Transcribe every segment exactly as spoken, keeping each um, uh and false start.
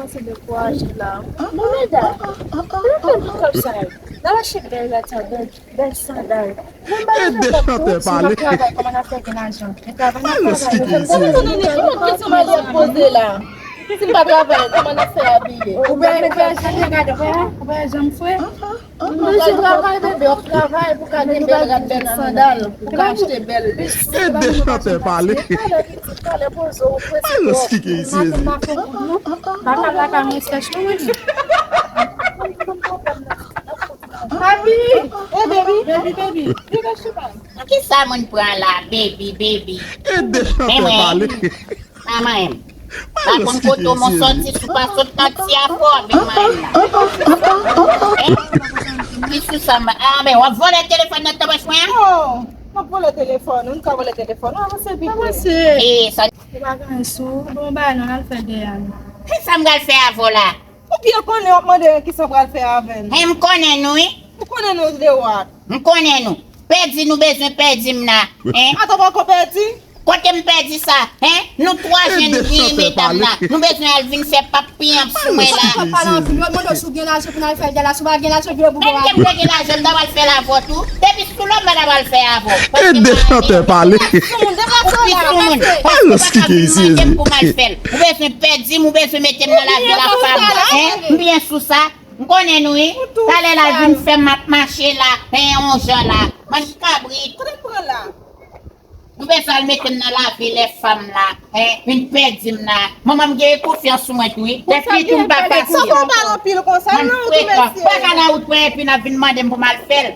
Kòmanse dekouraje la. Bon, medam, nou fè bout kòb sa yo. N al achte bèl rad sa, bèl, bèl sandal. E de chantè pale. Travay, kòman n ap fè gen lajan? Travay, n ap travay. Kòman nou ap poze la? Si n pa travay, kòman n ap fè abiye? Ou wè, ou wè jan m fre? Mwen se travay, bebe, w ap travay pou ka gen bèl rad, bèl sandal, pou ka achte bèl. E de chantè pale. Talè, pitit, talè, poze w, prese twòp. Mwen pa fè kout non. Baka, baka, mwen sèch non, mwen. Papi! Hey, baby, baby, baby. Kisa moun pran la, baby, baby? E de chantè pale. Manman m. Pa konn kote w mwen sòti, si w pa sot nan ti afè w avèk manman m nan. Hein? Ki sou sa m, ah, men w ap vòlè telefòn nan tanbòch mwen an? Oh, m ap vòlè telefòn, ou ka vòlè telefòn, ou avanse pito. Avanse. E sa. Ou pa gen sou, bon, bay non, al fè dèyè a non. E sa m pral fè avè w la? Ou byen konnen w ap mande kisa w pral fè avè n. Hein, m konnen nou, wi. Ou konnen nou de wat. M konnen nou. Pèdi nou bezwen pèdi m nan. Hein? Atò, poko pèdi? Kote m pèdi sa? Hein? Nou twa jèn fi medam nan. Nou bezwen al vin fè pap piyanp sou mwen la. Pale anpil, yo mande w si w gen lajan pou n al fè dèyè la, si w pa gen lajan, vire boubo a. Menm ke m te gen lajan, m ta pral fè l avè w tou. Depi sou lòm, m ta pral fè avè w. E de chantè pale. Ou pi soumoun. Paske ou pa ka vin mande m pou m al fè l. Ou bezwen pèdi m, ou bezwen mete m nan lavi la pa m. Hein? M byen sou sa. M konnen nou, wi. Talè la vin fè m ap mache la, pen yon jan la. Bann kabrit. Kote m pran la? Nou bezwen al mete m nan lavi lè fanm la, hein, vin pèdi m la. Manman m gen konfyans sou mwen tou, wi. Lè fi tou m pa fasil. Sa fè w pale anpil konsa, non, ou tou mesye. Baka nan wout mwen epi n ap vin mande m pou m al fè l.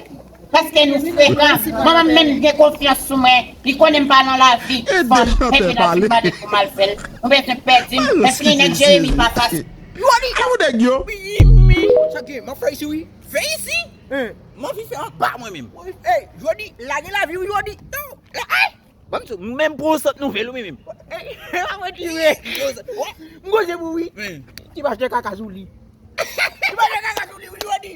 Paske nou frekan. Manman m menm gen konfyans sou mwen. Li konnen m pa nan lavi fanm. Epi l ap vin mande pou m al fè l. Nou bezwen pèdi m. Epi nèg Jeremi pa fasil. Jodi. Kòman nèg yo? Wi, wi. Sa gen, m ap fè isi, wi. Fè isi? M anvi fè anba mwen menm. Ey, jodi, lage lavi w, jodi. Ey! Ban m di w, menm pou yon sant nouvèl, wi, menm. Ey, pa mwen di, wi. M koze pou wi. Ti pastè kaka sou li. Ti pastè kaka sou li, wi, jodi.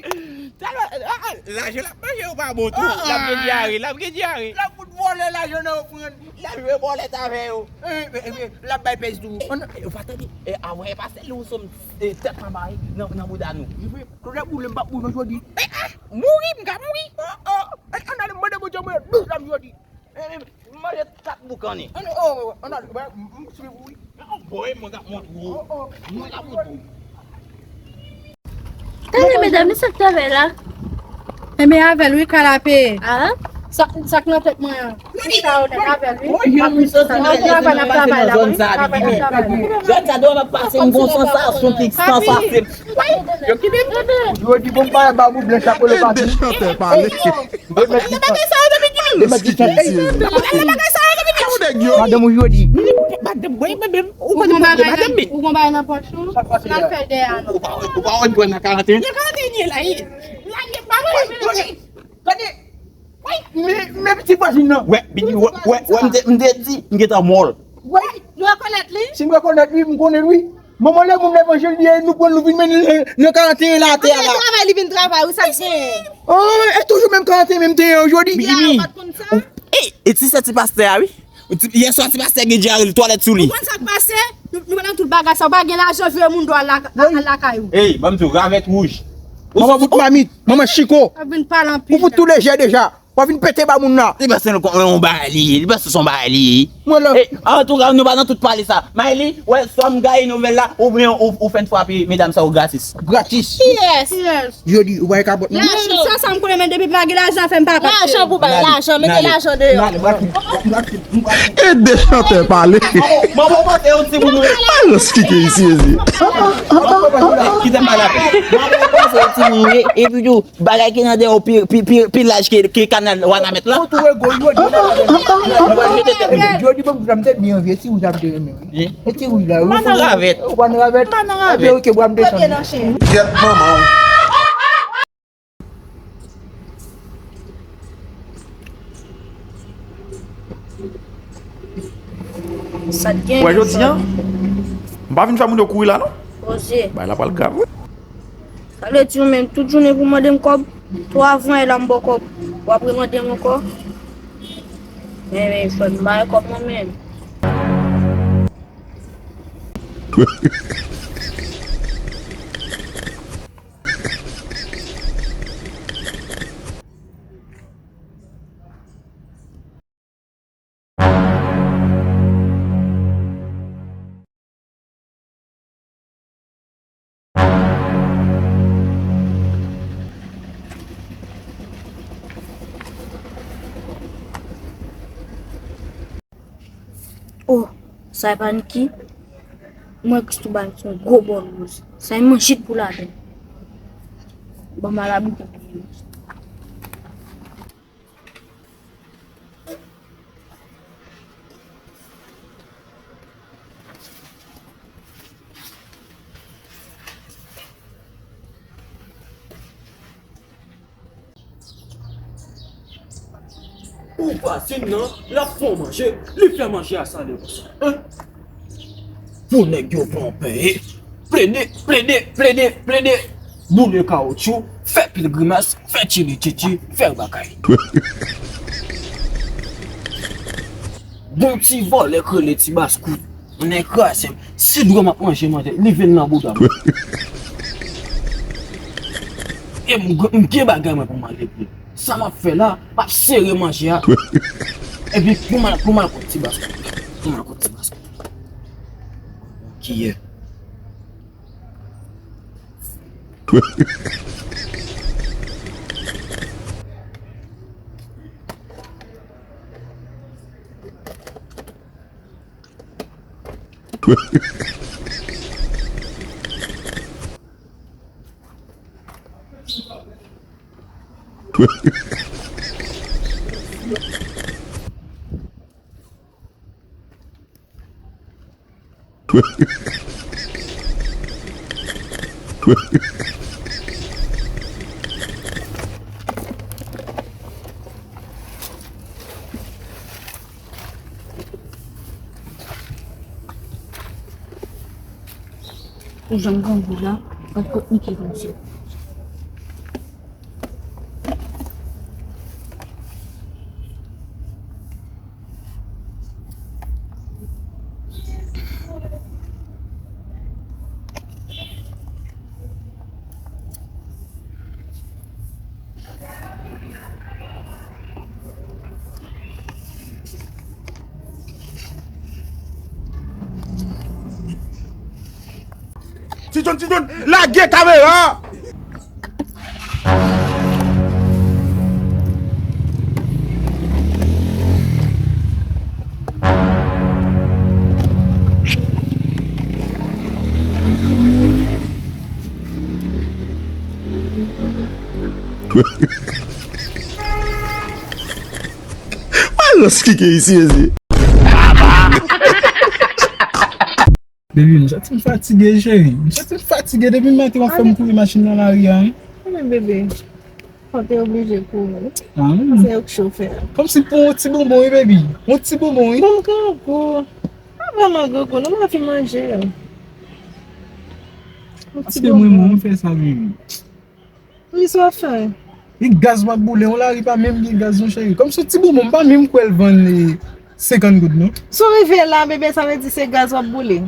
Talè, ah, ah, lajan l ap manje yo pa bon tou. L ap gen dyare, l ap gen dyare. L ap fout vòlè lajan nan ofrann. L ap jwe bòlèt avè yo. L ap bay pèz tou. Ou pa tande? Avè pastè Louison tèt anba nan bouda nou. Klodè boule m p ap boule jodi. Mouri, m ka mouri. Ann ale mande Bondye mwen douz lam jodi. M manje kat boukannen. Ann ale, m swiv ou wi. Boy, mwen k ap montre w. Mwen k ap montre w. Tande medam, men sa k travay la. Enben avè l wi, kalape. Ah? Sa, sa k nan tèt mwen an. Sa ou nèg avè l wi. N ap travay, n ap travay la wi. Travay, n ap travay. Jodi sa dwa m ap pase m gon sansasyon ki sansasyonèl. Yo kite m. Yo di bon bagay ba bout blanch ap rele pati. Pale. Pale bagay sa yo depi dimanch. Pale bagay sa yo depi dimanch. Madanm ou jodi. Madanm mwen menm. Ou konn bagay nan pòch ou. N al fè dèyè a non. Ou pa wè m pran nan karantèn. Nan karantèn ye la ye. Lage pa mwen. Gade. Men, men pitit vwazin nan. Wè, bigi, wè, wè, wè, m te, m te di, m gentan mò l. Wi. Nou rekonèt li? Si m rekonèt li, m konnen l wi. Manman lè moun levanjil li ye, nou pran l, nou vin mennen l nan karantèn la atè a la. Li travay, li vin travay, wi, sa l gen. Oh, e toujou menm karantèn, menm te ye jodi. Bigi, e, e ti sè ti pastè a wi. Ti, yè swa ti pastè gen dyare, li twalèt sou li. Ou konn sa k pase? Nou, nou nan tout bagay sa, ou pa gen lajan, vye moun dwa al lakay ou. Ey, ban m di w, ravèt wouj. Manman bout mamit, manman chiko. Ap vin pale anpil. Ou fout tou lejè deja. W ap vin pete ba moun nan. Li panse nou kon yon bagay li ye, li panse se yon bagay li ye. Mwen la. Ey, antouka, nou pa nan tout pale sa. Mayli, wè, swa m gaye nouvèl la, oubyen ou, ou fè n frape medam sa yo gratis. Gratis. Yes. Yes. Jodi, ou bay kapòt non. Lajan. Sa, sa m konnen, men depi pa gen lajan, fè m pa pase. Lajan pou bay, lajan, mete lajan deyò. E de chantè pale. Mwen, mwen panse yon timoun wi. Alòs, kite isi, isi. Kite m pale apre. Mwen, mwen panse yon timoun wi. Epi tou, bagay ki nan deyò pi, pi, pi, pi laj ke, ke kanal Wanament la. Ou tou ego, yo di. Yo di, bon, m te byen vye, si ou t ap de renmen. E ti wouj la, wi. Pa nan ravèt. Ou pa nan ravèt? Pa nan ravèt. Ebyen, oke, bwa m desann. Gyèt manman w. Sa t gen. Wè, jodi a, m pa vin fè moun yo kouri la, non. Poze. Bagay la pral grav, wi. Sa vle di ou menm tout jounen pou mande m kòb, twa van e la m ba w kòb, w ap remande m ankò. Men, men, frè m, m pa gen kòb mwen menm. Sa e pa Niki. Mwen Christoo ba l se yon gwo bòl woz. Sa e manje pou ladan. Ban m al abite. Ou vwazin nan, l ap fè w manje, li fè manje a sale konsa. Hein? Pou nèg yo pran w peye, plede, plede, plede, plede, boule kawotchou, fè pil grimas, fè tchili tchitchi, fè bagay. Gon ti vòlè k rele Ti Baskout, nèg kraze m. Si dwòm ap manje manje, li vin nan bouda m. E m, m gen bagay mwen pou m al regle. Sa m ap fè la, m ap sere manje a. Epi pou m al, pou m al kot Ti Baskout. Pou m al kot Ti Baskout. Kiyè. Ou janm grangou la, ankò Niki konsa. Ti John, Ti John, lage kamera a! Malòs ki gen isi, mezye. Baby, m santi m fatige, cheri. M santi m fatige depi maten w ap fè m kouri machin nan lari a, wi. Anben, bebe, fò te oblije kouri. Ah, wi. Paske yo k chofè a. Kòmsi pou yon ti bonbon, wi, baby. Yon ti bonbon, wi. Bon, m grangou. Pa vrèman grangou, non, m anvi manje. Yon ti bonbon. Paske mwen, mwen, m fè sa, baby. Wi, sa w ap fè? E gaz w ap boule, yon lari pa menm gen gaz non, cheri. Kòmsi ti bonbon, m pa menm kwè l vann, e, senkant goud non. Si w rive la, bebe, sa vle di se gaz w ap boule.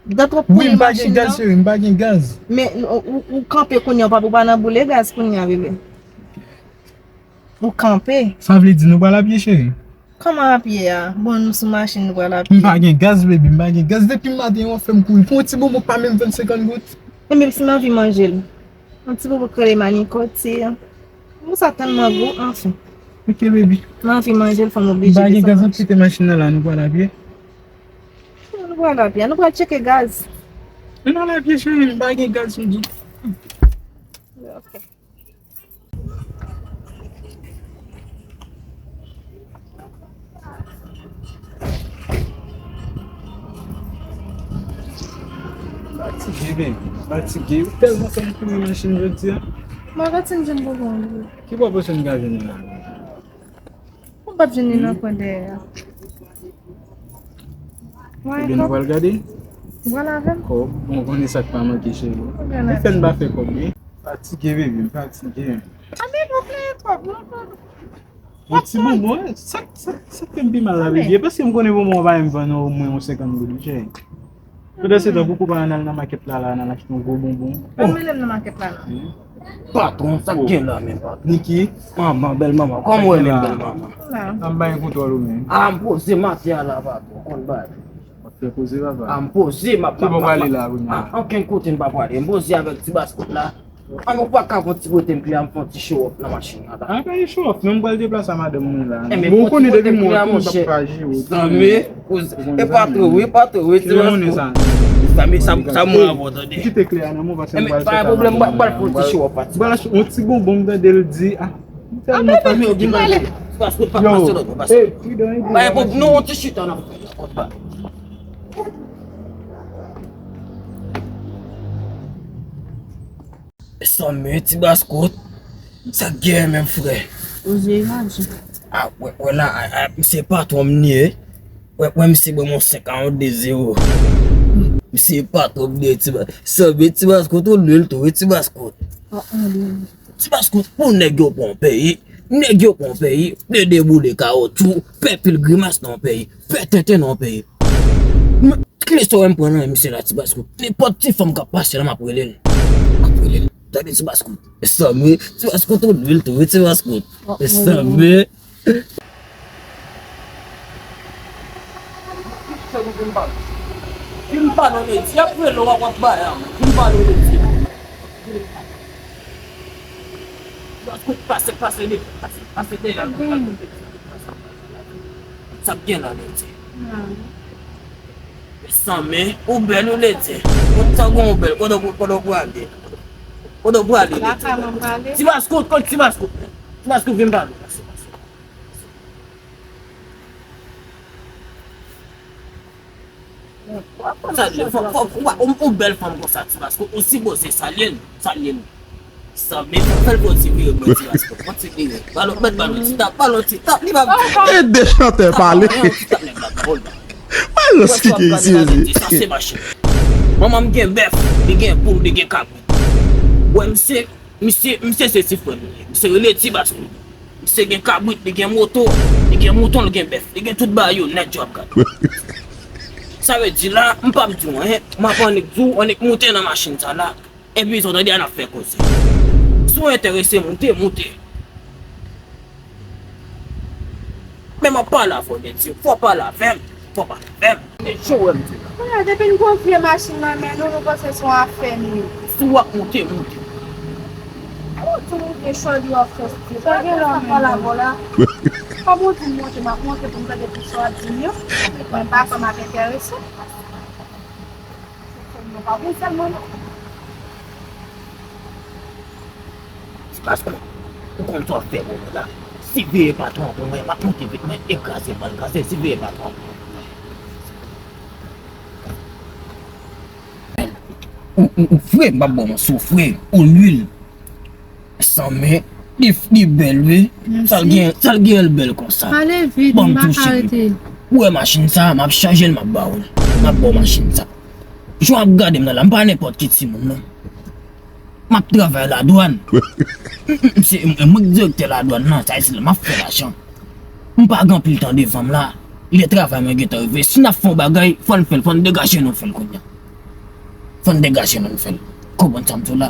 Dat w ap kouri machin nan. Wi, m pa gen gaz, cheri, m pa gen gaz. Men, ou, ou, ou kanpe kounye a, ou pa, ou pa nan boule gaz kounye a, bebe. Ou kanpe. Sa vle di nou pral apye, cheri? Kòman apye a? Bon, nou sou machin, nou pral apye. M pa gen gaz, baby, m pa gen gaz. Depi maten, w ap fè m kouri. Pou yon ti bonbon pa menm vann senkant goud. E menm si m anvi manje l. Yon ti bonbon k rele manikòt, se, bon, sa tèlman gou, anfen. Ok, baby. M anvi manje l, fò m oblije desann. M pa gen gaz, m ap kite machin nan la, nou pral apye. Nou pral apye, nou pral tcheke gaz. Nou pral apye, cheri, m pa gen gaz, m di. Ok. Fatige, baby, fatige. Ou tèlman fè m kouri machin jodi a. Mwen pa t fin jwenn bonbon an, bebe. Ki bò w panse m ka jwenn li la? Ou p ap jwenn li nan kwen dèyè a. Ebyen, nou pral gade? Ou pral avè m? Kòb, bon, ou konnen sa k pa manke, cheri. Ou gen... Men fè n pa fè kòb, wi. Fatige, baby, m fatige. A, men ou gen kòb, non, kòb. Yon ti bonbon, sa, sa, sa k fè m pi mal la, baby, e paske m konnen bonbon an pa menm vann mwen yon senkant goud, wi, cheri. Pandan se tan, pouki w pa ann al nan makèt la, la, ann al achte yon gwo bonbon? Pa mennen m nan makèt la, non. Patwon, sa k gen la menm, patwon? Niki, manman, bèl manman. Kòman w ye menm, bèl manman? La. A, m pa gen kontwòl ou menm. A, m poze m atè a la, patwon. Konn bagay. W ap fè poze, papa. A, m poze, m ap... Ki bò w prale la, kounye a? A, ankenn kote m pa prale. M poze avèk ti baskèt la. An, ou pa ka fè yon ti pote m kle a, m fè yon ti show off nan machin nan la? An, pa gen show off, men m pral deplase a madanm mwen la. Enben, bon, ou konnen depi mwen, ou p ap ka jere. Zanmi, e pa twò, wi, pa twò, wi, ti zanmi, sa, sa mwen avè w, tande. Kite kle a nan men w, paske m pral fè sa. Pa gen pwoblèm, m pral fè yon ti show off a ti. M pral yon ti bonbon, m tande l di, ah, m tèlman fatige. Yo, eh, pridan, eh, pridan. Non, yon ti chita nan kòt ba. Sa men ti baskot. Sa k genyen menm, frè? Oze imajine. Ah, wè, wè la, ah, ah, misye patwon m li ye. Wè, wè, misye ban m yon senk a yon de zewo. Misye patwon m li ye, ti ba-, sa men ti baskot, ou lwil tou, wi, ti baskot. Ti baskot, pou nèg yo pran peyi. Nèg yo pran peyi, de deboule kawotchou, fè pil grimas nan peyi, fè tenten nan peyi. Kile sa w wè m pran nan men misye la, ti baskot. Nenpòt ti fanm k ap pase la, m ap rele l. M ap rele l. Tande ti baskot. Sa men, ti baskot ou lwil tou, wi, ti baskot. Sa men. Vin pale w, Ledi. Y ap rele w, w ap bay a. Vin pale w, Ledi. Pase, pase, pase, pase, pase dèyè. Sa k gen la, Ledi? Sa men, ou bèl, ou Ledi. Kote sa gen ou bèl? Kote w, kote w prale? Kote w prale, Ledi? Ti baskot, kote ti baskot? Ti baskot, vin pale. Sa l ye, fò, fò, fò, ou, ou bèl fanm konsa, ti baskot, ou sipoze salye l, salye l. Sa men, fò, fè l fè yon ti vire, mwen, ti baskot, fè yon ti vire. Balon, mèt balon, ti tap, balon, ti tap, li pa vin. E de chantè pale. Fè yon ti tap, nèg la, bòl la. Balon, ki ke isi, isi. Sa se machin. Manman m gen bèf, li gen poul, li gen kabrit. Wè, misye, Misye, misye se ti frè m li ye. Misye rele Ti Baskot. Misye gen kabrit, li gen moto, li gen mouton, li gen bèf. Li gen tout bagay yo nèt, yo ap gade. Sa vle di la, m p ap di w anyen, m ap annik di w, annik moute nan machin sa la. Epi sa w tande a n ap fè koze. Si w enterese moute, moute. Men m ap pale avè w, Ledi. Fò w pale avè m. Fò w pale avè m. E jan w wè m di la. Kounye a, depi n gon vye machin nan men nou, nou panse se yon afè n ye. Si w ap moute, moute. Ou di w gen chòdi w ap fè. Sa gen lè w pale avè w la. Kòm ou di m monte, m ap monte pou m tande tout sa w ap di m yo. Men m pa kwè m ap enterese. Ti baskot, ou konn sa w ap fè pou mwen la. Siveye patwon pou mwen, m ap monte vit, mwen, e kraze, m pral kraze, siveye patwon pou mwen. Ou, ou, ou fre, m p ap ba w manti, ou fre, ou lwil. San men, li, li bèl, wi. Sa l gen, sa l gen, l bèl konsa. Pale vit, m pa ka rete. Ou wè machin sa, m ap chanje l, m ap ba w l. M ap ba w machin sa. Jan w ap gade m nan la, m pa nenpòt ki timoun, non. M ap travay ladwàn. M, m, m se, m, mwen k direktè ladwàn nan, sa vle di la, m ap fè lajan. M pa gen anpil tan devan m la. Lè travay mwen gentan rive. Si n ap fè yon bagay, fò n fè l, fò n degaje nou fè l kounye a. Fò n degaje nou fè l. Konprann sa m di w la?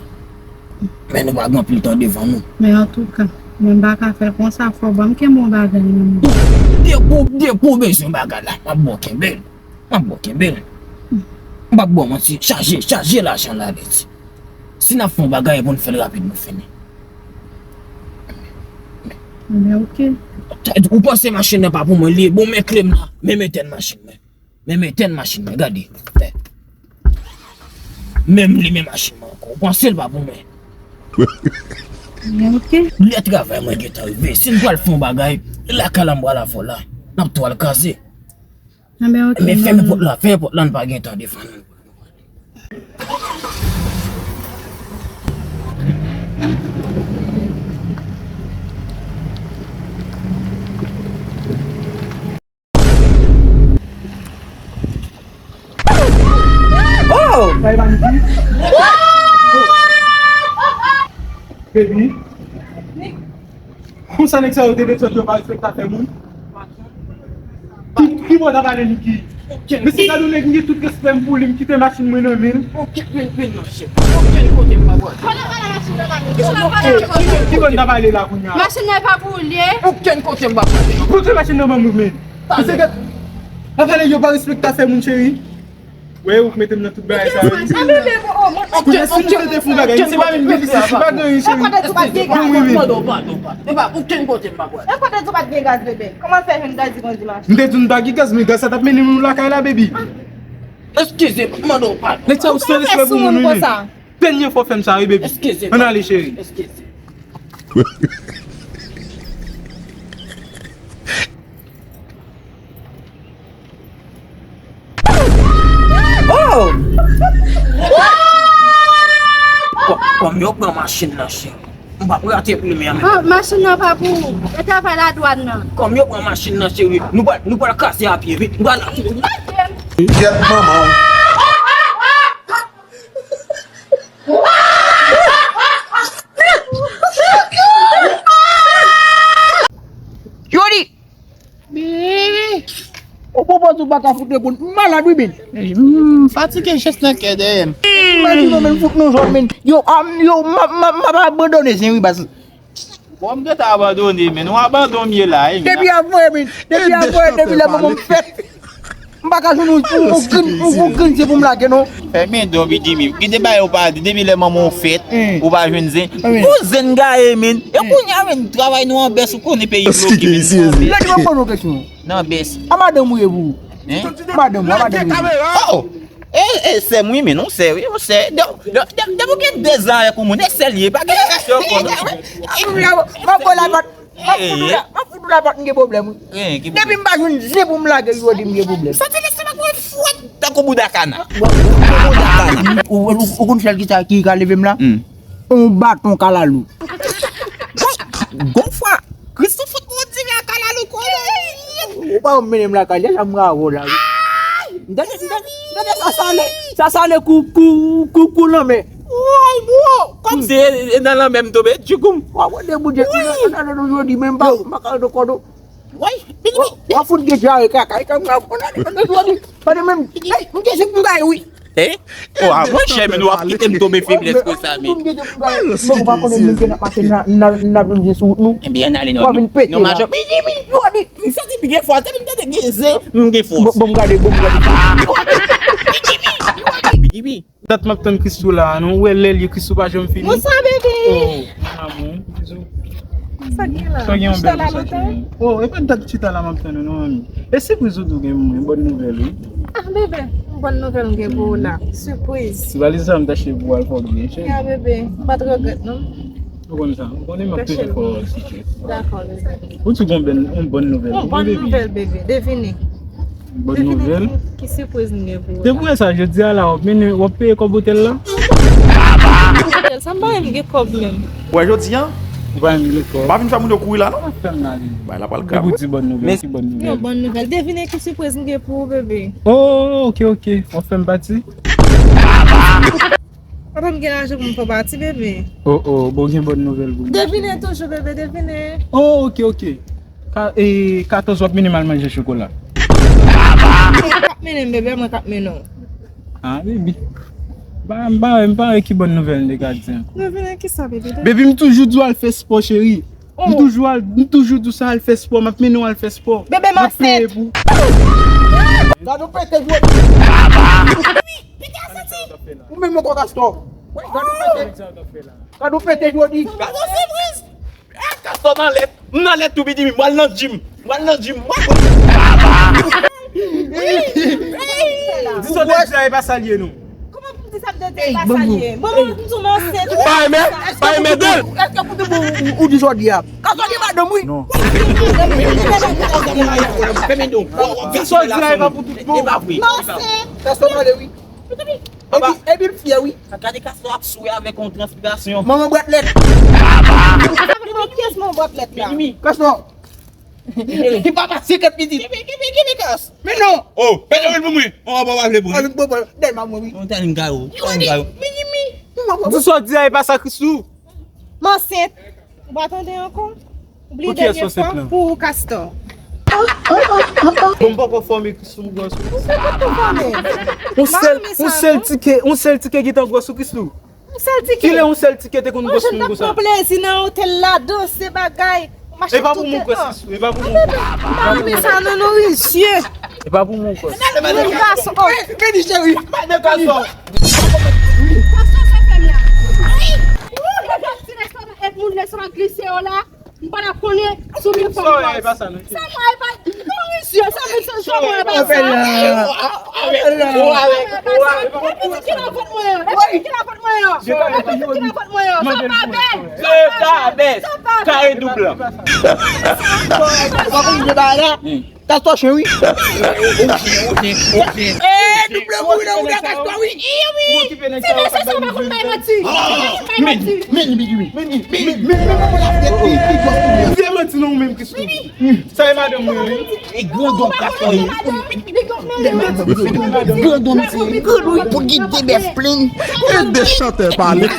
Men nou pa gen anpil tan devan nou. Men antouka, mwen m pa ka fè l konsa, fò ban m kenbe yon bagay nan men. Depi, depi w bezwen bagay la, m ap ba w kenbe l. M ap ba w kenbe l. M p ap ba w manti. Chaje, chaje lajan la, Ledi. Si n ap fè yon bagay, pou n fè l rapid, nou fini. Men oke. Ou panse machin nan pa pou mwen, li ye? Bon, men kle m la. Men m etèn machin mwen. Men m etèn machin mwen, gade. Men m limen machin mwen ankò. Ou panse l pa pou mwen? Men oke. Lè travay mwen gentan rive. Si n pral fè yon bagay, lakay la m pral avè w la. N ap tou al kraze. Anben, oke, men fèmen pòt la, fèmen pòt la, n pa gen tan devan nou. Oh! Baby. Konsa nèg sa yo te desòd yo pa respekte afè moun. Ki, ki bò w ta pale Niki? Mesye, gade yon nèg m gen tout respè m pou li, m kite machin mwen nan men l. Okenn, men, men non, chèf. Okenn kote m pa pral. Kote w pale machin nan la? Ki bò n ta pale la kounye a? Machin nan pa pou ou l ye. Okenn kote m pa pral. Pote machin nan ban mwen, men. Mesye, gade. Afè nèg yo pa respekte afè moun, cheri. Wè, ou k mete m nan tout bagay sa yo. Ah, bebe, bon, oh, mwen. Kounye a, si m te fè yon bagay, se pa menm bebe, se pa gen anyen, cheri. Bon, wi, wi. Padon, padon, padon. E pa okenn kote m pa pral. E pa di w pa t gen gaz, bebe. Kòman fè jwenn gaz li konn di mache? M te di w m pa gen gaz, men gaz sa t ap mennen nou lakay la, baby. Eskize m, mande w padon. Nèg sa yo san respè pou moun, wi, men. Dènye fwa w fè m sa, wi, baby. Eskize m. Ann ale, cheri. Eskize. Oh! Kò-, kòm yo pran machin nan, cheri. M p ap rate premye a, men. Oh, machin nan pa pou ou. E travay ladwàn nan. Kòm yo pran machin nan, cheri, nou pral, nou pral kase a pye, wi. Nou pral. Gyèt manman w. Jodi! Ou pwopòz ou pa ka fout reponn. M malad, wi, men. M fatige jès nan kè dèyè m. Imajine w, men, fout nou zòn, men. Yo, am, yo, m ap, m ap, m ap abandone zen, wi, baz. Bon, m gentan abandone, men. Ou abandon m ye la, wi, men. Depi avwe, men. Depi avwe, depi lè manman m fèt. M pa ka jwenn yon, yon, yon grenn, yon, yon grenn zen pou m lage, non. Fèmen don, Bidimi. Kite bagay ou pa di, depi lè manman w fèt, ou pa jwenn zen. Pou zen gaye, men. E kounye a, men, travay nou an bès, ou konnen peyi bloke, men, nou an bès. Lè di mwen poze yon kesyon. Nan bès. A madanm ou ye pou ou? Hein? Madanm ou, a madanm ou ye. Oh! E, e, sè m wi, men, non, sè, wi, yon sè. Depi w gen de zan avèk yon moun, e sè l ye, pa gen relasyon ankò, non. M ap fout ou la, m ap fout ou la, m ap fout ou la, pa t gen pwoblèm, wi. Depi m pa jwenn zen pou m lage, yo di m gen pwoblèm. Santi lestomak mwen fwèt tankou bouda kana. Bouda kana. Ou, ou, ou konn sèl ki sa, ki ka leve m la? Yon baton kalalou. Gon fwa, Christophe fout mwen tire a kalalou kole. Ou pa mennen m lakay, deja m ravò la, wi. M tande, m tande, m tande sa sale, sa sale kou, kou, kou, kou lanmè. Woy, bro! Kòmsi e, e nan lanmè m tonbe, tchoukoum. Wa wè de boudye, m tande nou jodi, men m pa, m pa ka rete kòdo. Woy, Bidimi. Wa fout gen jare kaka, e kòm m ravò la, m tande jodi. Tande menm, hey, m gen se pou m gaye, wi. Eh? Oh, a, monchè, men nou ap kite m tonbe feblès konsa, men. Bon, ou pa konnen moun ki n ap mache, n a, n a, n a vin sou wout nou. Ebyen, ann ale non. Ou pa vin pete la. Non, majò, Bidimi, yo di, m santi m gen fòs, depi m tande gen zen, m gen fòs. Bon, bon, m gade, bon, m gade. Bidimi, Bidimi. Dat m ap tann Christoo la, non, ou wè lè l ye Christoo pa janm fini. Bonsoir, bebe. Oh, mon amour, bisous. Sa gen la? Sa gen yon bèl mesaj pou mwen. Oh, e pa dat chita la m ap tann ou non, manmi. E sipriz ou tou gen pou mwen, bòn nouvèl, wi. Ah, bebe, bòn nouvèl m gen pou ou la. Sipriz. Si valiz sa m t achte pou ou al fè w byen, cheri. Ya, bebe, m pa t regrèt, non. Ou konn sa, ou konnen m ap toujou fè w sipriz. Dakò, bebe. Ou tou gon bèl, yon bòn nouvèl pou mwen, bebe. Yon bòn nouvèl, bebe. Devine. Bòn nouvèl. Ki, ki sipriz m gen pou ou la? Depi w wè sa, jodi a la, w ap mennen, w ap peye kòb otèl la? Otèl, sa m pa menm gen kòb menm. Wè, jodi a? Ou pa menm gen kòb. M pa vin fè moun yo kouri la, non. Fè m nan li. Bay la pral grav. Epi w di bòn nouvèl, ki bòn nouvèl? Yon bòn nouvèl. Devine ki sipriz m gen pou ou, bebe. Oh, ok, ok. W ap fè m pati? Papa m gen lajan pou m fè pati, bebe. Oh, oh, bon, gen bòn nouvèl pou mwen. Devine toujou, bebe, devine. Oh, ok, ok. Ka, e, katòz w ap mennen m al manje chokola. Mwen k ap mennen m, bebe, mwen k ap mennen w. Ah, baby. Ba, m pa, m pa wè ki bòn nouvèl m te ka di ankò. Devine kisa, bebe? Baby, m toujou di w al fè spò, cheri. M toujou al, m toujou di w sa al fè spò, m ap mennen w al fè spò. Bebe, m ansent. M ap peye pou. Gade w pete jodi. Pete a santi. Ou menm ankò Kastò. Gade w pete. Gade w pete jodi. Gade w sipriz. Eh, Kastò nan lèt. M nan lèt tou, Bidimi. M al nan gym. M al nan gym. Di sa w te di a, e pa sa l ye, non. Kòman pou m di sa m te di a, e pa sa l ye? Manman, m di w m ansent. Pa renmen, pa renmen de. Èske pou di bon, ou, ou di jodi a? Kastò gen madanm, wi. Non. Fèmen do. Di sa w di a, e pa pou tout bon. E pa vre. M ansent. Kastò pale, wi. Epi, epi l fyè, wi. Gade Kastò ap swe avèk yon transpirasyon. Manman bwat lèt. Kiyès manman bwat lèt la? Kastò. Li pa pase kat pitit. Kibi, kibi, kibi kas. Men non. Oh, pete wi pou mwen. Oh, bon, pa vle pou mwen. Bon, bon, dèy ma mwen, wi. Yon tèl m gayo. Yon tèl m gayo. Di sa w di a, e pa sa, Christoo. M ansent. Ou pa tande ankò? Oubli dènye fwa pou ou, Kastò. Bon, m poko fòme Christoo gwòs ou. Ou se pa t fòme. Yon sèl, yon sèl tike, yon sèl tike ki tan gwòs ou, Christoo. Yon sèl tike. Kilè yon sèl tike te konn gwòs moun konsa? Pran plezi nan otèl la, danse, bagay. E pa pou mwen, Christoo, e pa pou mwen. M pa renmen sa, non, non, wi, zye. E pa pou mwen ankò. Moun gason. Vini, cheri. Madan gason. Gason, sa fè m la. Wi. Ou, ti lèsman, e moun lèsman glise yo la. M pa t ap konnen sou telefòn. Sa mwen e pa. Kòman misye? Sa misye, sa mwen e pa sa. Ou avèk, ou avèk, ou avèk. Epi ki la vant mwen an? Epi ki la vant mwen an? Epi ki la vant mwen an? Sa pa bèl. Sa pa bèl. Sa pa bèl. Kare doub lan. Sa pa bèl. Tastò chen wi. Ee, double mouri nan wouda Tastò wi. Ti mesye sa pa konn bay manti. Men, men, men, men, men, men, men, men, men, men, men, manti nan ou menm, Christine. Sa e madanm mwen wi. E grandon Tastò ye. Grandon misye. Grandon pou gide bèf plen. E de chantè pale.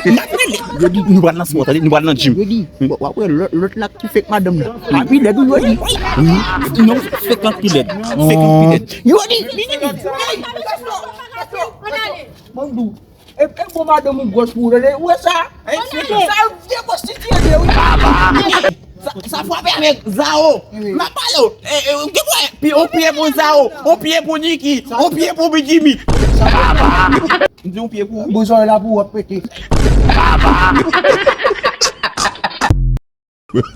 Yo di nou pral nan spò, tande, nou pral nan gym. Yo di, w ap wè lòt, lòt la ki fake madanm nan. A pi lèd ou yo di. Non, fake lan pi lèd. Fake lan pi lèd. Yo di. Mandou. E, e bon madanm ou gwòs pou ou, tande. Ou wè sa? Sa vye pwostitiye de wi. Sa, sa frape avèk Zao. M ap pale w. E, e, ou gen pou, pi, ou pye pou Zao. Ou pye pou Niki. Ou pye pou Bidjimi. M di ou pye pou. Bouzòrèy la pou w ap pete.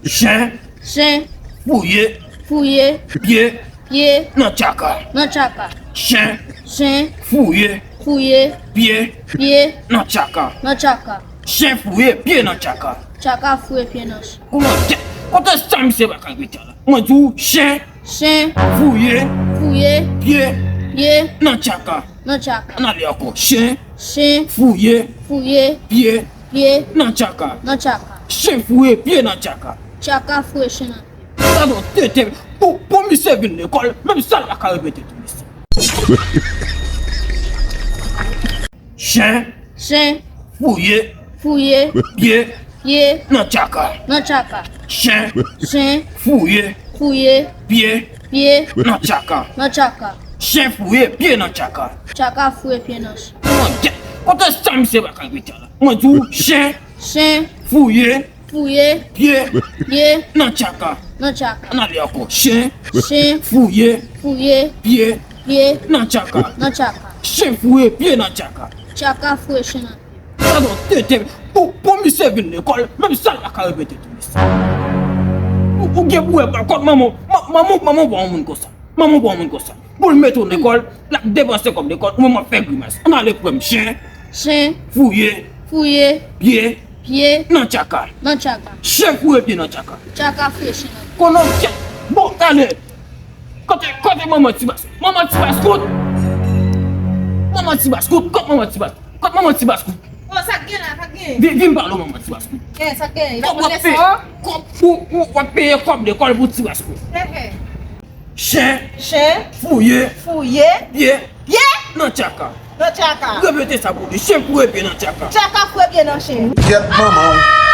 Chen. Chen. Fouye. Fouye. Pye. Pye. Nan tchaka. Nan tchaka. Chen. Chen. Fouye. Fouye. Pye. Pye. Nan tchaka. Nan tchaka. Chen fouye pye nan tchaka. Tchaka fouye pye nan chen. Kouman kè? Kote sa misye pa ka rete la? Mwen di w chen. Chen. Fouye. Fouye. Pye. Pye. Nan tchaka. Nan tchaka. Ann ale ankò. Chen. Chen. Fouye. Fouye. Pye. Pye. Nan tchaka. Nan tchaka. Chen fouye pye nan tchaka. Tchaka fouye chen nan pye. Gadon tete. Pou, pou misye vin lekòl, menm sa l pa ka repete tou mesye. Chen. Chen. Fouye. Fouye. Pye. Pye. Nan tchaka. Nan tchaka. Chen. Chen. Fouye. Fouye. Pye. Pye. Nan tchaka. Nan tchaka. Chen fouye pye nan tchaka. Tchaka fouye pye nan chen. Mon Dye, kote sa misye pa ka rete la? Mwen di w, chen. Chen. Fouye. Fouye. Pye. Pye. Nan tchaka. Nan tchaka. Ann ale ankò. Chen. Chen. Fouye. Fouye. Pye. Pye. Nan tchaka. Nan tchaka. Chen fouye pye nan tchaka. Tchaka fouye chen nan pye. Gadon tete. Pou, pou misye vin lekòl, menm sa l pa ka repete tou mesye. Ou, ou gen pou wè pa kòb manman, manman, manman pa yon moun konsa. Manman pa yon moun konsa. Pou l mete w lekòl, l ap depanse kòb lekòl, ou menm w ap fè grimas. Ann ale frè m, chen. Chen. Fouye. Fouye. Pye. Pye. Nan tchaka. Nan tchaka. Chen fouye pye nan tchaka. Tchaka fouye chen nan. Konnen w kèt. Bon, ale. Kote, kote manman ti baskout? Manman ti baskout. Manman ti baskout. Kote manman ti baskout? Kote manman ti baskout? Oh, sa k gen la, sa k gen? Vin, vin pale w manman ti baskout. Gen, sa k gen? Li pa konn leson? Kòb, ou, ou, w ap peye kòb lekòl pou ti baskout. He, he. Chen. Chen. Fouye. Fouye. Pye. Pye. Nan tchaka. Nan tchaka. Repete sa pou li. Chen fouye pye nan tchaka. Tchaka fouye pye nan chen. Kèt manman w.